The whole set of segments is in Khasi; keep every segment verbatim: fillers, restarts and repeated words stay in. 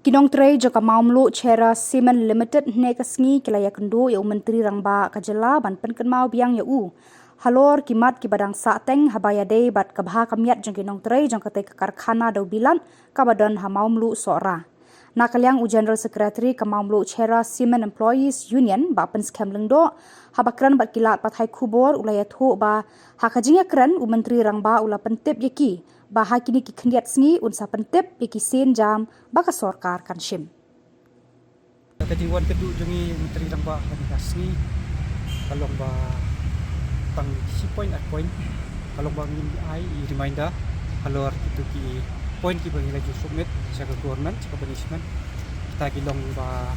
Ki nongtrei jong ka Mawmluh Cherra Cement Limited hynne ka sngi ki la ïakynduh ïa u Myntri Rangbah ka jylla ban pynkynmaw biang ïa u halor ki mat kiba dang sah teng haba ïadei bad ka bha ka miat jong ki nongtrei jong katei ka karkhana dewbilat kaba don ha Mawmluh Sohra. Na ka liang u General Secretary ka Mawmluh Cherra Cement Employees Union, Bah Pynskhem Lyngdoh, haba kren bad ki lad pathai khubor u la ïathuh ba ha ka jingïakren u Myntri Rangbah u la pyntip ïa ki ba ha kine ki khyndiat sngi un sa pyntip ïa ki sienjam ba ka sorkar kan shim. Ka jingwan kynduh jong i Myntri Rangbah ha kane ka sngi ka long ba tang shi point ar point, ka long ba ngin ai i reminder halor kito ki point kiba ngi la ju submit sha ka government, sha ka banishment. Kita ki long ba,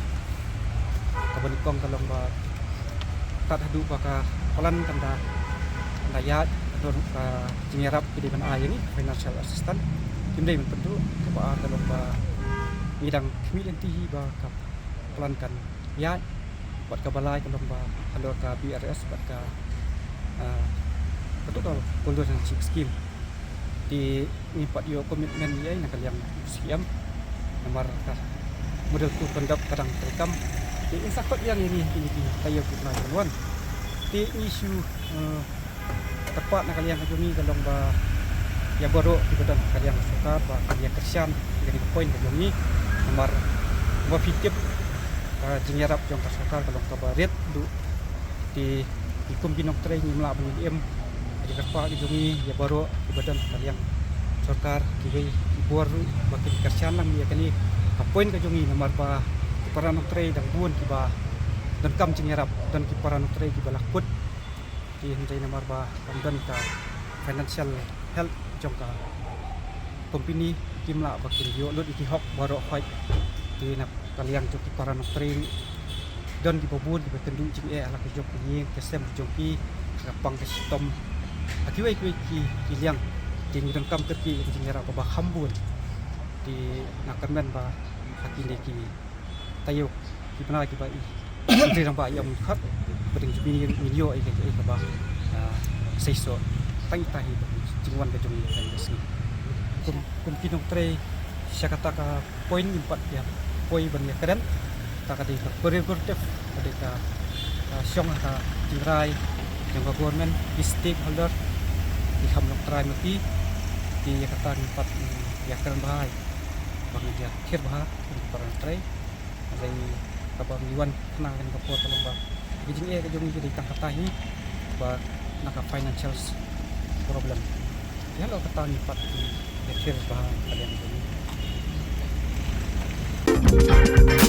kaba nyngkong ka long ba kat haduh ba ka plan kan da, kan da ïaid, don ka jingïarap ki dei ban ai ïa ngi financial assistance, kim dei ban pynduh. Kaba ar ka long ba ngi dang khmih lynti hi ba ka plan kan ïaid. Bad kaba lai ka long ba halor ka B R S bad ka, ah, katu ka Golden Handshake Scheme. Te ngim pat ïoh commitment ei ei na ka liang C M. Namar ka model code conduct ka dang treikam. Te ngin sa khot ïa ngi, ngi, ngi, ngi, taïew ki bnai ban wan. Te ngi shu, eh, kyrpad na ka liang ka jong ngi ka long ba ïa baroh kiba don ka liang ka sorkar ba kin ïa kyrshan ïa kane ka point ka jong ngi. Namar ba phi tip ka jingïarap jong ka sorkar ka long kaba rit duh. Te ngi kum ki nongtrei ngim lah ban im. Ka jingkyrpad ka jong ngi ïa baroh kiba don ka liang sorkar, kiwei ki bor ruh ba kin kyrshan lang ïa kane ka point ka jong ngi, namar ba ki para nongtrei dang bun kiba donkam jingïarap, don ki para nongtrei kiba la kut. Te hynrei namar ba kam don ka financial health jong ka company, kim lah ba kin ïoh lut ïa ki hok baroh hoi. Te na ka liang jong ki para nongtrei don kiba bun kiba kynduh jingeh ha la ka jong ka ïing ka sem ka jong ki, ha ka pang ka shitom, ha kiwei kiwei ki, ki liang. Te ngi donkam kyrkieh ïa ka jingïarap kaba kham bun. Te nga kyrmen ba ha kine ki taïew ki bnai kiba i Myntri Rangbah i ong khot, ba dang ju ngin ïoh ïa ka, ïa kaba, ah, seisoh. Tang ita hi ba jingwan ka jong ngi ka sngi. Kum, kum ki nongtrei sha kata ka point ngim pat ïa poi ban ïakren. Kata ka dei ka prerogative, ka dei ka, ah, shong ha ka jingrai jong ka government, ki stakeholder, ki kham nongtrai ma ki. Te ïa kata ngim pat ïakren bha, ba ngin ïa khir bha kum ki para nongtrei. Hynrei kaba ngi wan kane ka por ka long ba ka jingeh ka jong ngi ka dei tang kata hi, ba na ka financial problem. Ïa, halor kata ngi pat ngi ïa khir bha ka liang ka jong ngi.